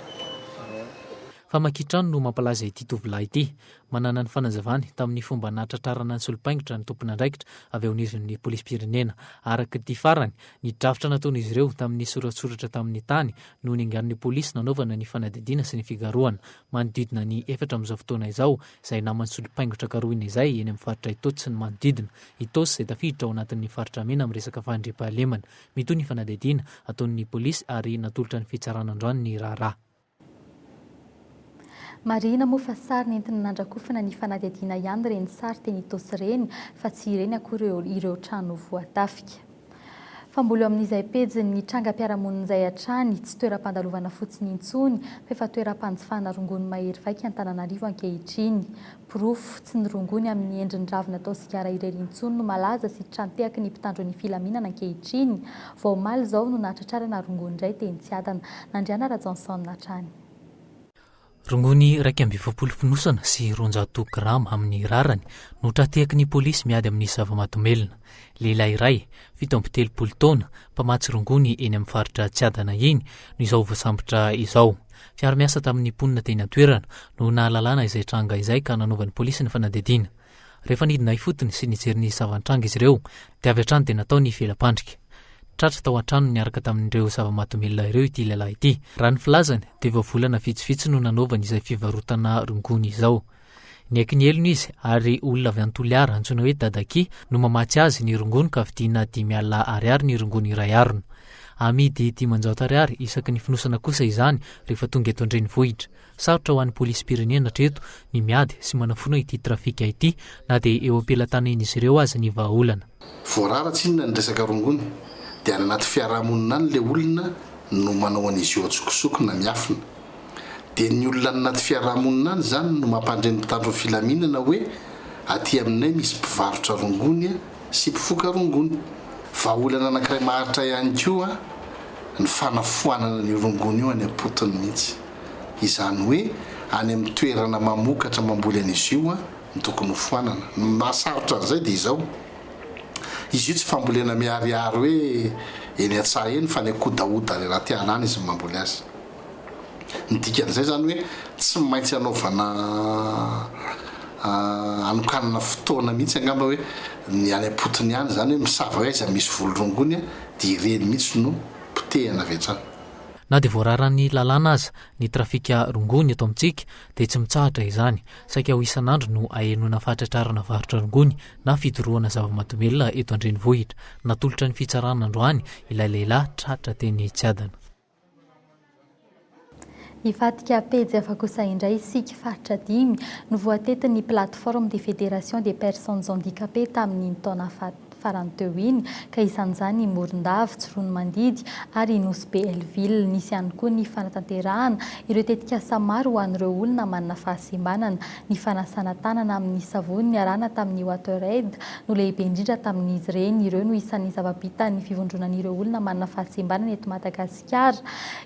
Famakian-trano no mampalaza ity tovolahy ity. Manana ny fanazavany tamin'ny fomba nahatratrarana ny solompaingotra ny tompon'andraikitra avy ao anivon'ny polisim-pirenena. Araka ity farany, ny drafitra nataon'izy ireo tamin'ny soratsoratra tamin'ny tany no niangan'ny polisy nanaovana ny fanadihadiana sy ny fikarohana. Manodidina ny efatra amin'izao fotoana izao izay naman'ny solompaingotra karohina izay eny amin'ny faritra Itaosy sy ny manodidina. Itaosy izay tafiditra ao anatin'ny faritra mena amin'ny resaka fandriampahalemana. Mitohy ny fanadihadiana ataon'ny polisy ary natolotra ny fitsarana androany ny raharaha. Marihina moa fa sary nentina nandrakofana ny fanadihadiana ihany ireny sary teny Itaosy ireny fa tsy ireny akory ireo trano voatafika. Fa mbola eo amin'izay pejin'ny trangam-piarahamonina izay hatrany, tsy toeram-pandalovana fotsiny intsony fa efa toeram-panjifana rongony mahery vaika Antananarivo ankehitriny. Porofo, tsy ny rongony amin'ny endriny ravina atao sigara irery intsony no malaza sy trantehaky ny mpitandro ny filaminana ankehitriny. Vao omaly izao no nahatratrarana rongony indray teny Tsiadana. Nandriana Rajaonson hatrany. Rongony 41 fonosana sy 200 grama amin'ny rarany no tra-tehaky ny polisy miady amin'ny zava-mahadomelina. Lehilahy iray, 37 taona, mpamatsy rongony eny amin'ny faritra Tsiadana iny no izao voasambotra izao. Mpiara-miasa tamin'ny mponina teny an-toerana no nahalalana izay tranga izay ka nanaovan'ny polisy ny fanadihadiana. Rehefa nidina ifotony sy nijery ny zava-nitranga izy ireo dia avy hatrany dia natao ny vela-pandrika. Tratra tao an-tranony niaraka tamin'ireo zava-mahadomelina ireo ity lehilahy ity. Raha ny filazany dia vao volana vitsivitsy no nanaovany izay fivarotana rongony izao. Niaiky ny helony izy ary olona avy any Toliara antsoina hoe Dadaky no mamatsy azy ny rongony ka vidiana 50 ariary ny rongony iray harona. Amidy 500 ariary isaky ny fonosana kosa izany rehefa tonga eto an-drenivohitra. Sarotra ho an'ny polisim-pirenena hatreto ny miady sy manafoana ity trafika ity na dia eo am-pelatanan'izy ireo aza ny vahaolana. Voarara tsinona ny resaka rongony dia any anaty fiarahamonina any le olona no manao an'izy io antsokosoko na miafina. Dia ny olona any anaty fiarahamonina any izany no mampandre ny mpitandro ny filaminana hoe aty aminay misy mpivarotra rongony sy mpifoka rongony. Vahaolana anankiray maharitra ihany koa ny fanafoanana an'io rongony io any am-potony mihitsy. Izany hoe any amin'ny toerana mamokatra mamboly an'izy io no tokony hofoanana. Ny mahasarotra an'izay dia izao, izy io tsy fambolena miharihary hoe eny an-tsaha eny fa any an-kodahoda any anaty ala any izy no mamboly azy. Ny dikan'izay izany hoe tsy maintsy anaovana anokanana fotoana mihitsy angamba hoe ny any am-potony any izany hoe misava hoe aiza misy voly rongony dia ireny mihitsy no potehina avy hatrany. Na dia voararan'ny lalàna aza ny trafika rongony eto amintsika dia tsy mitsahatra izany. Saika ho isan'andro no ahenoana fahatratrarana varotra rongony na fidorohana zava-mahadomelina eto an-drenivohitra. Natolotra ny fitsarana androany ilay lehilahy tratra teny Tsiadana. Hivadika pejy hafa kosa indray isika, faritra dimy no voatetin'ny Plateforme des Fédérations des Personnes Handicapées tamin'iny taona farany teo iny, ka isan'izany i Morondava, Tsiroanomandidy ary i Nosy Be Hell-Ville. Nisy ihany koa ny fanatanterahana ireo tetikasa maro ho an'ireo olona manana fahasembanana. Ny fanasana tanana amin'ny savony niarahana tamin'ny WaterAid no lehibe indrindra tamin'izy ireny. Ireo no isan'ny zava-bitan'ny fivondronan'ireo olona manana fahasembanana eto Madagasikara,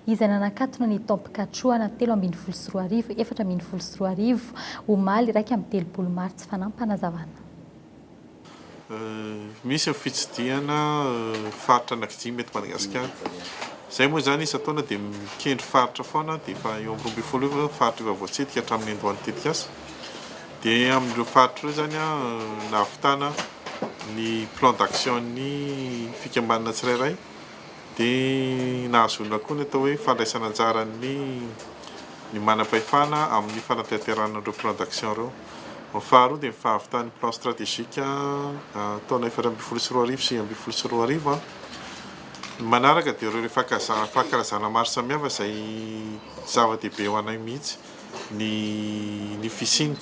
izay nanakatona ny taom-pikatrohana 2013, 2014, omaly 31 martsa. Fanampanazavanà. Misy ny fitsidihana faritra anankidimy eto Madagasikara. Izay moa izany isan-taona dia mikendry faritra foana dia efa eo amin'ny 12 eo ny faritra efa voatsidika hatramin'ny niandohan'ny tetikasa. Dia amin'ireo faritra ireo izany nahavitana ny plan d'action-n'ny fikambanana tsirairay dia nahazoana koa ny atao hoe fandraisana anjaran'ny ny manam-pahefana amin'ny fanatanterahana ireo plan d'action ireo. Ny faharoa dia ny fahavitan'ny plan stratégique taona 2014 2019. Ny manaraka dia ireo fankalazana maro samihafa izay zava-dehibe ho anay mihitsy ny ny fisiany.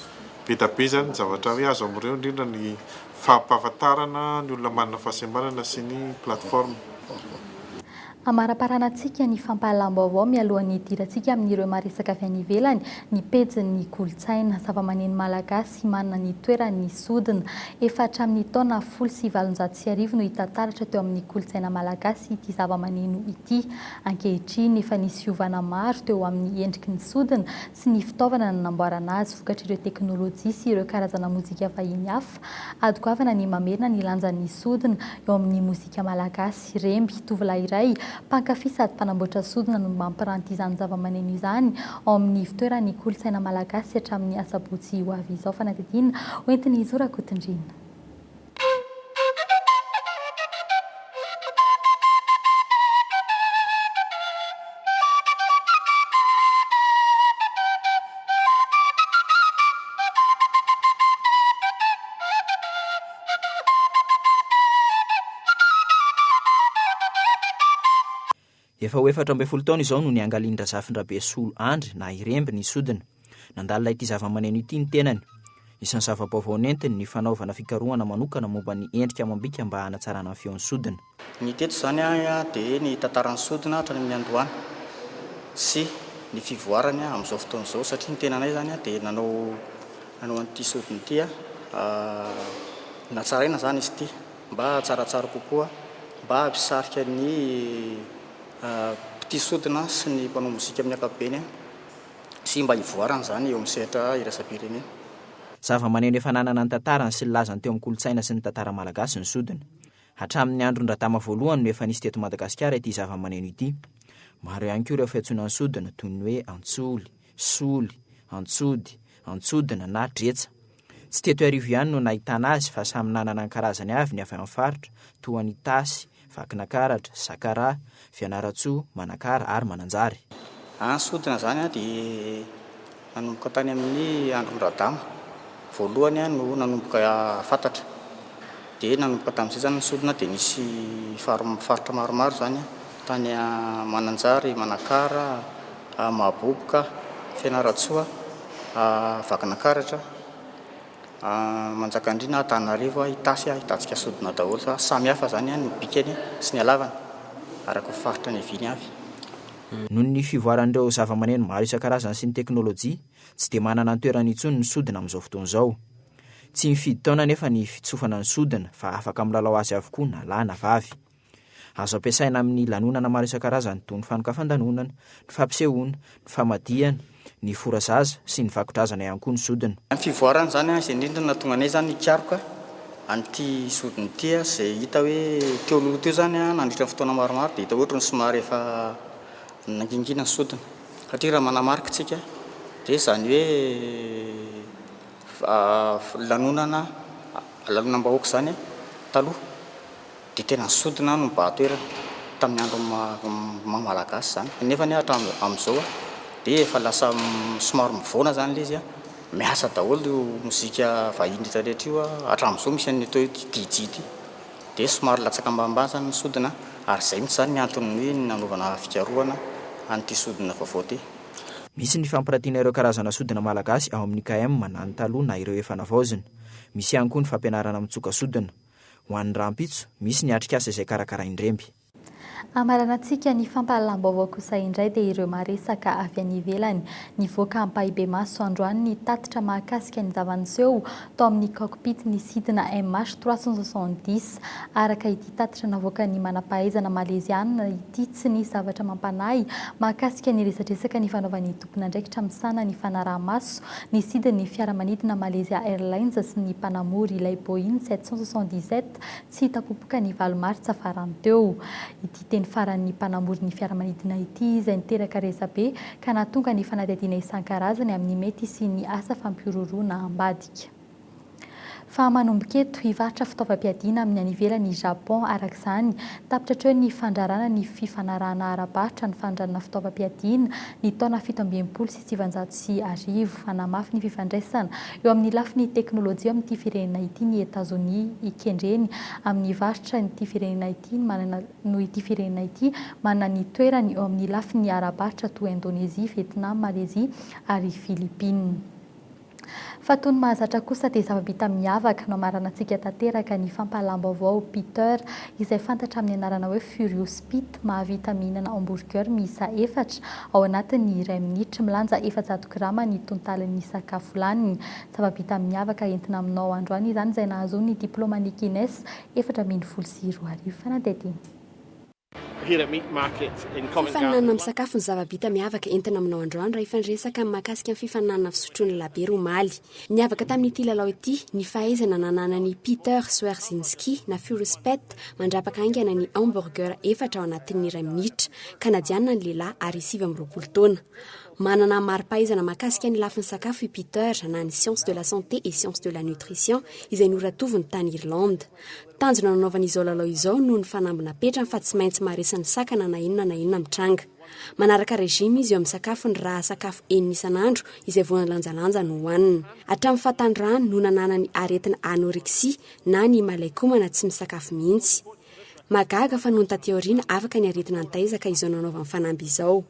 Be dia be izany ny zavatra hoe azo amin'ireo indrindra ny fampahafantarana ny olona manana fahasembanana sy ny plateforme. Hamaraparanantsika ny fampahalalam-baovao mialohan'ny hidirantsika amin'ireo maresaka avy any ivelany ny pejin'ny kolontsaina. Zavamaneno malagasy manana ny toerany ny sodina. Efa hatramin'ny taona 1810 no hita taratra teo amin'ny kolontsaina malagasy ity zavamaneno ity. Ankehitriny, efa nisy fiovana maro teo amin'ny endriky ny sodina sy ny fitaovana nanamboarana azy vokatr'ireo teknolojia sy ireo karazana mozika vahiny hafa. Ady goavana ny mamerina ny lanjan'ny sodina eo amin'ny mozika malagasy. Remby, tovolahy iray, mpankafy sady mpanamboatra sodina no mampiranty izany zavamaneno izany ao amin'ny ivotoeran'ny kolontsaina malagasy hatramin'ny asabotsy ho avy izao. Fanadihadiana hoentin'i Zo Rakotondriana. Efa ho 14 taona izao no niangalian-dRazafindrabesolo Andry na i Remby ny sodina. Nandalina ity zavamaneno ity ny tenany. Isan'ny zava-baovao nentiny ny fanaovana fikarohana manokana momba ny endrika amam-bika mba hanatsarana ny feon'ny sodina. Ny teto izany dia ny tantaran'ny sodina hatrany amin'ny niandohany sy ny fivoarany amin'izao fotoana izao satria ny tenanay izany dia nanao Nanao an'ity sodina ity aho. Natsaraina izany izy ity mba hahatsaratsara kokoa, mba hampisarika ny mpitia sodina sy ny mpanao mozika amin'ny ankapobeny sy mba hivoarany izany eo amin'ny sehatra iraisam-pirenena. Zavamaneno efa nanana ny tantarany sy ny lazany teo amin'ny kolontsaina sy ny tantara malagasy ny sodina. Hatramin'ny andron-dRadama voalohany no efa nisy teto Madagasikara ity zavamaneno ity. Maro ihany koa ireo fiantsoana ny sodina toy ny hoe antsoly, soly, antsody, antsodina na dretsa. Tsy teto Iarivo ihany no nahitana azy fa samy nanana ny karazany avy ny avy amin'ny faritra toa an'Itasy, Vakinakaratra, Sakaraha, Fianarantsoa, Manakara ary Mananjary. Ny sodina izany dia nanomboka tany amin'ny andron-dRadama voalohany no nanomboka fantatra. Dia nanomboka tamin'izay izany ny sodina dia nisy faritra maromaro izany. Tany Mananjary, Manakara, Mahaboboka, Fianarantsoa, Vakinankaratra, Manjakandriana, Antananarivo, Itasy, ahitantsika sodina daholo fa samy hafa izany ny bikany sy ny halavany araka ny faritra niaviany avy. Noho ny fivoaran'ireo zavamaneno maro isan-karazany sy ny teknolojia, tsy dia manana ny toerany intsony ny sodina amin'izao fotoana izao. Tsy mifidy taona anefa ny fitsofana ny sodina fa afaka milalao azy avokoa na lahy na vavy. Azo ampiasaina amin'ny lanonana maro isan-karazany toy ny fanokafan-danonana, ny fampisehoana, ny famadihana, ny fora zaza sy ny vako-drazana ihany koa ny sodina. Ny fivoarana izany izay indrindra no nahatonga anay izany hikaroka an'ity sodina ity izay hita hoe teo aloha teo izany nandritra ny fotoana maromaro dia hita hoe ohatran'ny somary efa nangingina ny sodina satria raha manamarika isika dia izany hoe lanonana lanonam-bahoaka izany taloha. Dia tena nisodina no nibahan-toerana tamin'ny andro maha malagasy izany. Nefa anie hatramin'ny amin'izao dia efa lasa somary mivoana izany ilay izy, miasa daholo io mozika vahiny rehetra rehetra io, hatramin'izao misy an'ity atao hoe DJ ity. Dia somary latsaka ambanimbany izany ny sodina ary izay mihitsy izany ny anton'ny hoe nanaovana fikarohana an'ity sodina vaovao ity. Misy ny fampirantiana ireo karazana sodina malagasy ao amin'ny IKM na ny taloha na ireo efa navaozina. Misy ihany koa ny fampianarana mitsoka sodina. Ho an'ny rahampitso, misy ny atrikasa izay karakarain-dRemby. Hamaranantsika ny fampahalalam-baovao kosa indray dia ireo maresaka avy any ivelany. Nivoaka ampahibemaso androany ny tatitra mahakasika ny zava-niseho tao amin'ny cockpit ny sidina MH 370. Araka ity tatitra navoakan'ny manam-pahaizana maleziana ity, tsy nisy zavatra mampanahy mahakasika ny resadresaka nifanaovan'ny tompon'andraikitra misahana ny fanaraha-maso ny sidin'ny fiaramanidina Malaysia Airlines sy ny mpanamory ilay Boeing 777 tsy hita popoka ny valo martsa farany teo. Ity teny faran'ny mpanamory ny fiaramanidina ity izay niteraka resabe ka nahatonga ny fanadihadiana isan-karazany amin'ny mety hisian'ny asa fampihorohoroana ambadika. Fa manomboka eto, hivarotra fitaovam-piadiana amin'ny any ivelany i Japon. Araka izany, tapitra hatreo ny fandrarana ny fifanarahana ara-barotra ny fanondranana fitaovam-piadiana ny taona 1967. Hanamafy ny fifandraisana eo amin'ny lafiny teknolojia amin'ity firenena ity ny Etazonia. Ikendreny amin'ny varotra ity firenena ity manana noho ity firenena ity manana ny toerany eo amin'ny lafiny ara-barotra toa Indonezia, Vietnam, Malezia ary Filipina. Fa toy ny mahazatra kosa dia zava-bita miavaka no amaranantsika tanteraka ny fampahalam-baovao Peter, izay fantatra amin'ny anarana hoe Furious Pete, mahavita mihinana hamburger miisa efatra ao anatin'ny iray minitra, milanja 400 grama ny tontalin'ny sakafo laniny. Zava-bita miavaka entina aminao androany izany izay nahazoany ny diplaoman'ny Guinness 2014. Fanadihadiana. Fifaninanana misakafo ny zava-bita miavaka entina aminao androany raha efa niresaka ny mahakasika ny fifaninanana fisotroana labiera omaly. Niavaka tamin'ity lalao ity ny fahaizana nananan'i Peter Swierczynski na Furious Pet mandrapaka haingana ny hamburger efatra ao anatin'ny iray minitra. Kanadiana ny lehilahy ary 29 taona. Manana mari-pahaizana mahakasika ny lafiny sakafo i Peter na ny sciences de la santé et sciences de la nutrition izay noratoviny tany Irlande. Tanjona nanaovany izao lalao izao noho ny fanamby napetrany fa tsy maintsy maharesy ny sakana na inona na inona mitranga. Manaraka régime izy eo amin'ny sakafony raha sakafo enina isan'andro izay voalanjalanja no hohaniny. Hatramin'ny fahatanorany no nananany aretina anorexie na ny malaikomana tsy misakafo mihitsy. Mahagaga fa nony taty aoriana afaka ny aretina nitaiza ka izao nanaovany fanamby izao.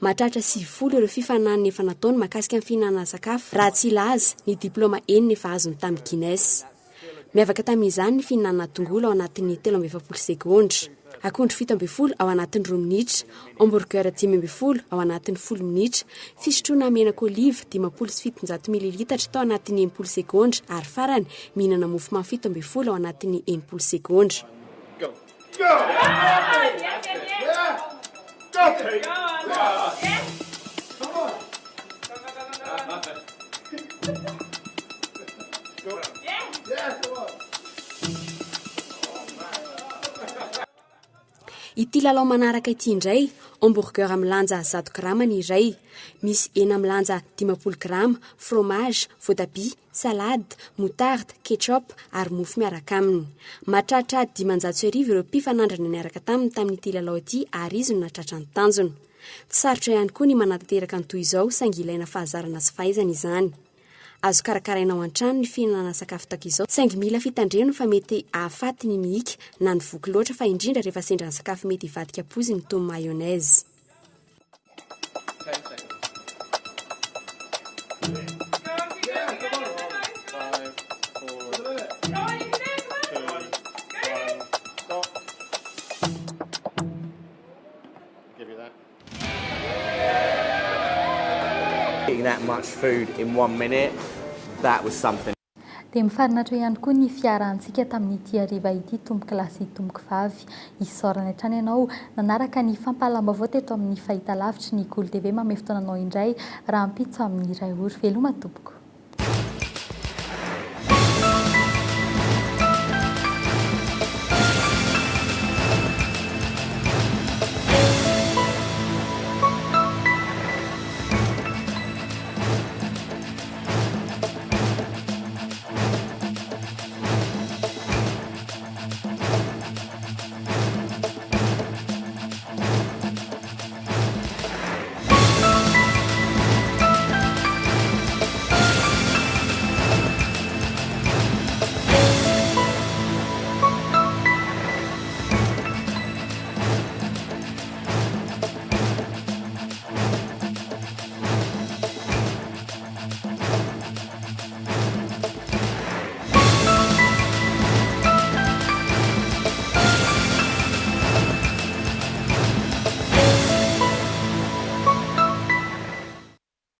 Mahatratra 90 ireo fifaninanana efa nataony mahakasika ny fihinanana sakafo raha tsy hilaza ny diplaoma enina efa azony tamin'ny Guinness. Miavaka tamin'izany ny fihinanana tongolo ao anatin'ny 43 segondra, akondro 17 ao anatin'ny roa minitra, hamburger 15 ao anatin'ny folo minitra, fisotroana menaka oliva 750 mililitatra tao anatin'ny 60 segondra ary farany mihinana mofomamy 17 ao anatin'ny 60 segondra. Ity lalao manaraka ity indray, hamburger milanja 100 grama ny iray. Misy hena milanja 50 grama, fromage, voatabia, salade, moutarde, ketchup ary mofo miaraka aminy. Mahatratra 1500 ireo mpifanandrina niaraka taminy tamin'ity lalao ity ary izy no nahatratra ny tanjona. Tsy sarotra ihany koa ny manatanteraka ny toy izao saingy ilaina fahazarana sy fahaizana izany. Azo karakaraina ao an-trano ny fihinanana sakafo tahaka izao saingy mila fitandremana fa mety hahafaty ny mihika na ny voky loatra fa indrindra rehefa sendra ny sakafo mety hivadika poizina toy ny mayonnaise. Eating that much food in one minute, that was something. Dia mifarana hatreo ihany koa ny fiarahantsika tamin'ity hariva ity tompokolahy sy tompokovavy. Isaorana hatrany ianao nanaraka ny fampahalam-baovao teto amin'ny fahitalavitry ny Kolo TV. Mamehy fotoana anao indray rahampitso amin'ny iray ora. Veloma tompoko.